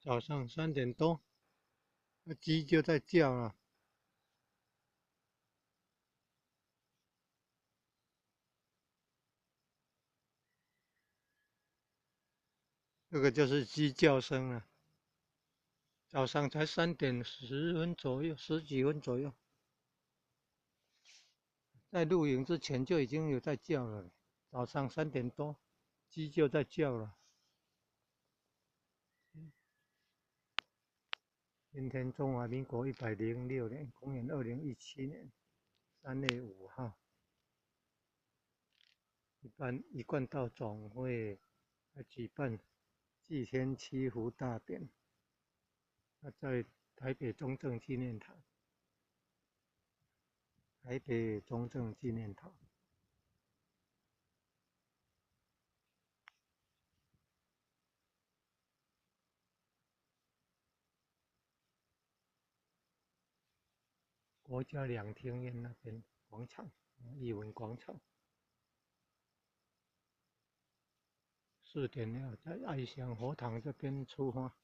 早上3點多，那雞就在叫了。這個就是雞叫聲了。早上才3點10分左右，十幾分左右，在錄影之前就已經有在叫了。早上3點多，雞就在叫了。今天中華民國106年，公元2017年3月5號，一般一貫道總會來舉辦祭天祈福大典，那在台北中正紀念堂，台北中正紀念堂。國家兩廳院那邊廣場，藝文廣場。4點了，在愛鄉佛堂這邊出發。